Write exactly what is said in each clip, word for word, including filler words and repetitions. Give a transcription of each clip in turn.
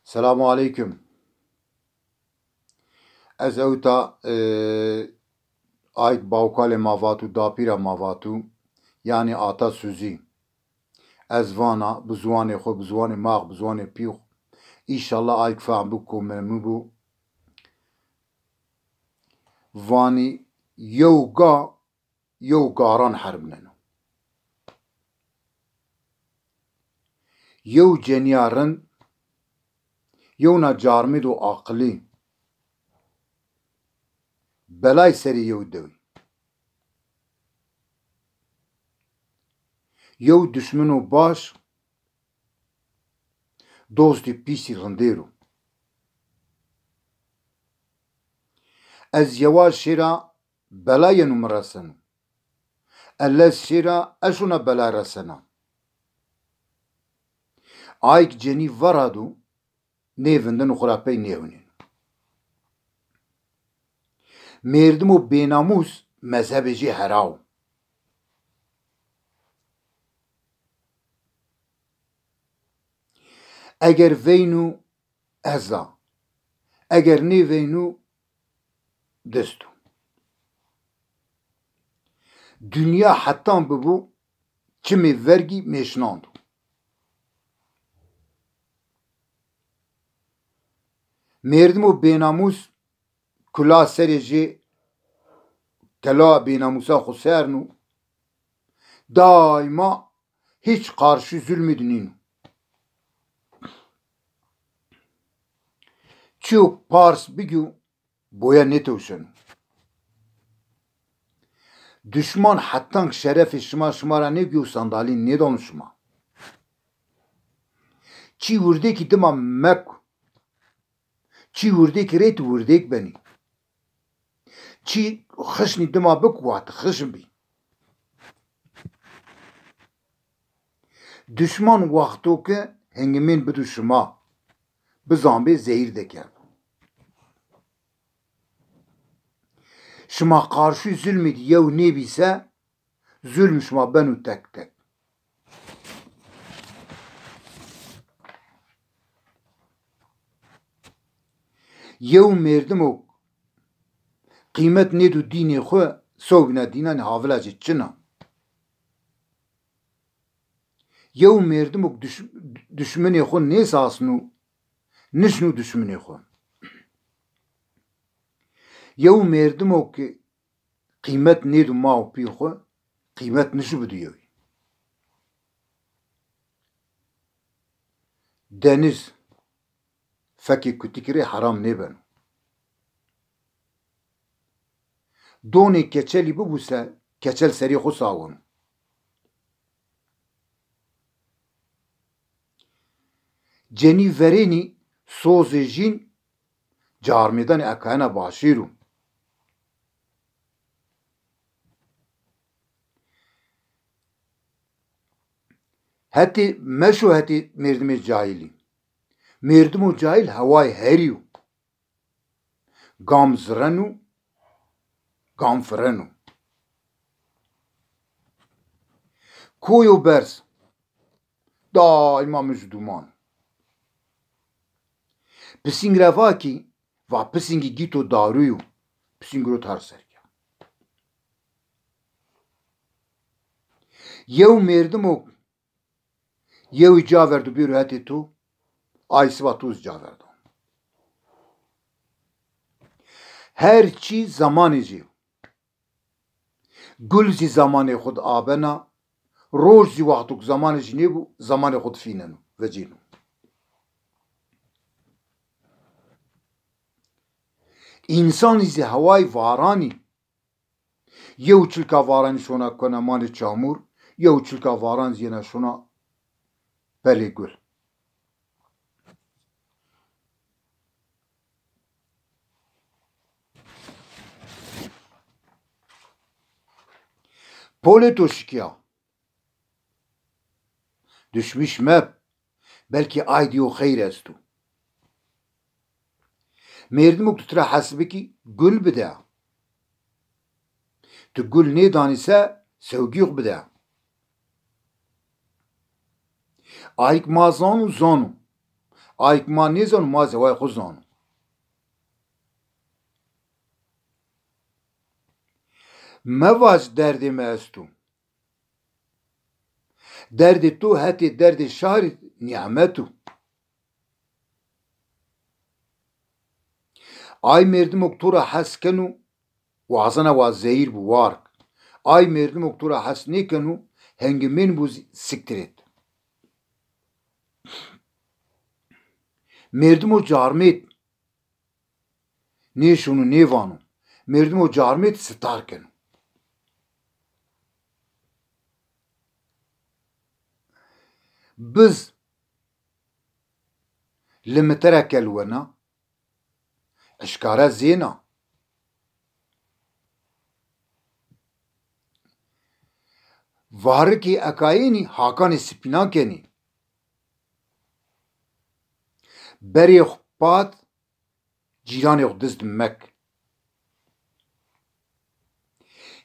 Selamu aleykum. Ez ewta, e, ayk bawkalê ma vatu, dapîra ma vatu, yanî ata Suzî. Ez vana bi ziwanê xo, bi ziwanê max, bi ziwanê pîx. Înşallah ayk fehm bû, komil bû. Vanî yew ga yew garan herbneno. Yew cenîya rind, yewna carmêdo aqilî, belay serê yew dewî. Yew duşmino baş, dostî pîsî rindêr o. Ez yewa şêra bela yeno mi reseno. Ellez şêra ez şona bela resena. Ayk cenî verado, nêvindeno xo ra pey nêewnêno. Mêrdimo bênamûs mezhebê jê hera o. Eger veyno ez a. Eger nêveyno dest o. Dinya hetan bibo çimê vergî mêşnando. Mêrdimo bênamûs kula serê jê kela bênamûsa xo serno. Daîma hîç qarşî zulmî de nîno. Çîyo pars bigîyo boya nêtewşeno. Duşman hetank şerefê şima şima ra nêgîyo, sandalî nêdano şima. Çî wirdêkî dima meko. Çî wirdêkî rê ti wirdêk benî. Çî xişnî dima bik wa ti xişn bî. Duşman wexto ke hingimên bido şima, bizanbê zehîr dekerdo. Şima qarşî zulmî de yew nêbî se, zulm şima beno tek tek. Yew mêrdimo qîmet nêdo dînê xwu, sewbîna dînanê havila jê çin a. Yew mêrdimo duşm-, duşminê xwu nêsasno, nişno duşminê xwu. Yew mêrdimo ke qîmet nêdo ma û pî xwu, qîmet nişo bido yewî. Deniz fekê kutikî rê heram nêbeno. Donê keçelî bibo se, keçel serê xwu saweno. Cenî verênî sozê jîn carmêdanê ekayena başêr o. Hetê meşo hetê mêrdimê cahilî. Mêrdimo cahil hewayê herî yo. Gam zireno, gam fireno. Koyo berz, daîma mij duman. Pisîng ra va kî, va pisîngî gîto daruyo, pisîng ro tar ser ke. Yew mêrdimo yewî caverdo bêro hetê to, ay siba to zî caverdo. Her çî zemanê jê yo. Gul zî zemanê xwu de abena, roj zî wexto ke zemanê jî nêbo, zemanê xwu de fîneno, vecîno. Însanî zî hewayê varanî, yew çilka varanî şona kena manê çamur, yew çilka varan zî yena şona pelê gul. Polê to şikîya. Duşmîş meb, belkî aydî yo xeyr esto. Mêrdimo ke tu tira hesibikî gul bide. Tu gul nêdanî se sewgîx bide. Ayk ma zano, zano. Ay ki ma nêzano, ma zeway xwu zano. Mevac derdê mi esto. Derdê to hetê derdê şarî nîmet o. Ay merdimo ke to ra hes keno, wazena wa zehîr bi warg. Ay merdimo ke to ra hes nêkeno, hengimên bo zî siktir êt. Merdimo carmêt nêşono nêvano. Merdimo carmêt sitar keno. Biz limite ra ke luwena, eşkare zêna. Varikê ekayênî hakanê sipînan kenî. Berê xwu pat, cîranê xwu dizd mek.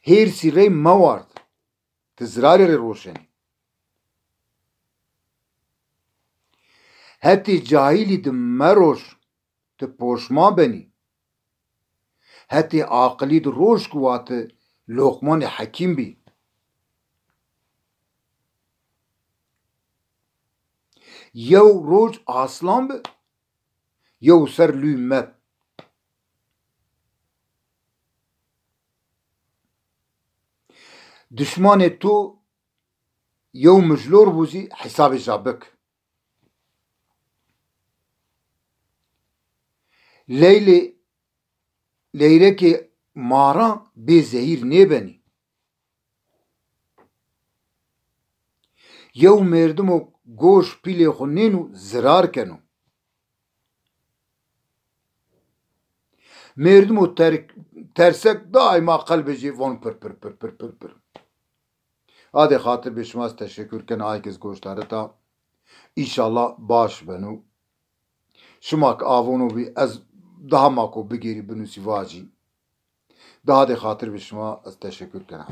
Hêrsî rey meward, ti zirarê rê roşenî. Hetê cahîlî di meroj, ti poşman benî. Hetê aqilî di roj ku wa ti Loqmanê Hekîm bî. Yew roj aslan bi, yew ser lûy meb. Dişmanê to yew mijlor bo zî hesabê ca bik. Leylê, leyrekê maran bê zehîr nêbenî. Yew merdimo goş pîlê xwu nêno zirar keno. Merdimo ter-, tersek daîma qelbê jê von pir pir pir pir pir pir. Adê xatir bê şima, ez teşekur kena ay ke ez goş dare ta. Înşallah baş beno. Şima ke avono bî, ez daha ma ko bigêrî binusî vacî. Daha dê xatir bê şima, ez teşekur kena.